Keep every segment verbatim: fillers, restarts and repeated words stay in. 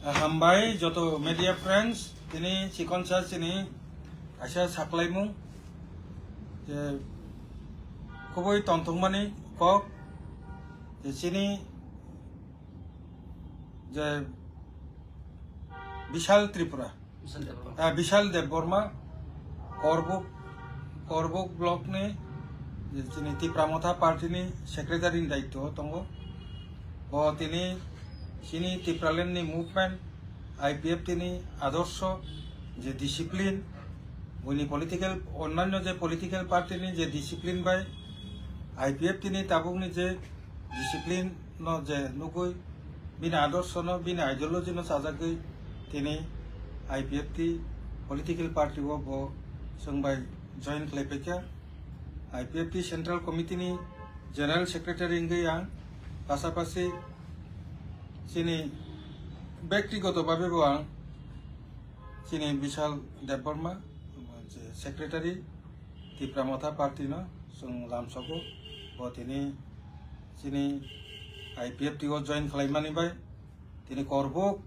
Hambai joto media friends, tini chikonsa chini kaisa saklaimung je khubui tongthokmani kok je chini je Bishal Tripura, Bishal Debbarma. Ah, Bishal Debbarma, Korbuk, Korbuk block ni, chini Tipra Motha party ni secretary ni daityo tongo. Bo tini chini Tipraland ni movement, I P F T ni adorsho, je discipline, buini political, onnanyo je political party ni je discipline bai, I P F T ni tabuk ni je discipline no je nugui, bini adorsho no, bini ideology no chajagwi tini I P F T political party o bo chwng bai join khlai paikha. I P F T Central Committee ni General Secretary wngwi ang pasapasi chini bektigoto babe bo ang chini Bishal Debbarma je secretary, Tipra Motha party no chwng lamsogo. Bo tini chini I P F T o join khlaimani bai tini Korbuk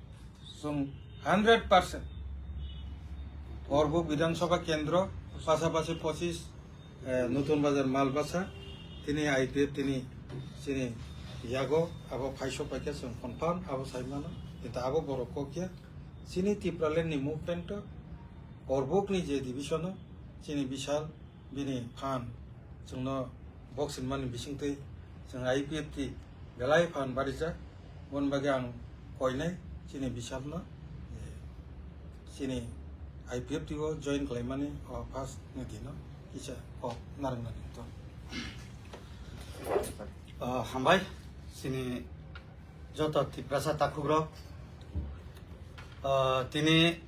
chwng hundred percent Korbuk Bidhan Sabha Kendro pasapasi pochis, eh, Nutun Bazar Malbasa tini I P F T ni chini yago abo phaisok paikha chwng confirm abo saimano. Kintu abo borok kokya chini Tipraland ni movement o Korbuk ni je division o chini Bishal bini phan chwngno boxing mani bisingtwi chwng I P F T belai phan barijak. Boni bagwi ang koinai chini Bishal no, eh, chini I P F T o join khlaimani o first ni dino kisa kok narwknani to. Ah, hambai chini joto Tiprasa takhukrok. Ah, tini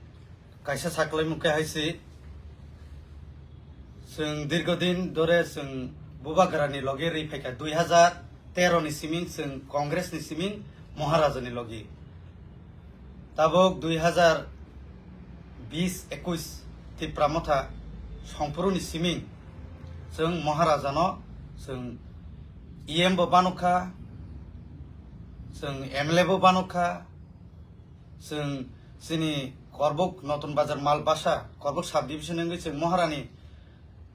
kaisa saklaimung khe hai se, chwng dirghodin dore chwng Bubagrani logi ri phaikha, dui hazar tero ni siming chwng Congress ni siming Maharaja ni logi. Tabuk dui hazar bis ekuis Tipra Motha songphuru ni siming chwng Maharaja no chwng E M bo banukha, chwng M L A bo banukha, chwng chini Korbuk Notun Bazar Malbasa, Korbuk sub division wngwi chwng Maharani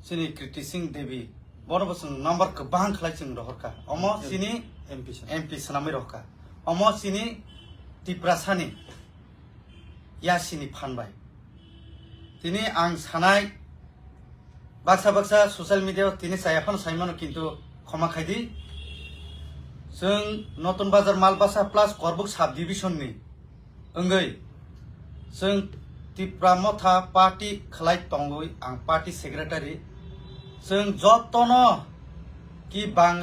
chini Kriti Singh Devi, bono bo chwng number kwbang khlai chwng rohorkha. Omo chini M P swnam. M P swnamwi rohorkha. Omo chini Tiprasani yasini phan bai. Tini ang sanai, baksa baksa social media o tini chaya phano saimano, kintu khoma khaidi. Chwng Notun Bazar Malbasa plus Korbuk sub division ni wngwi chwng Tipra Motha party khlai tongwi ang party secretary. Chwng jotono ki Bang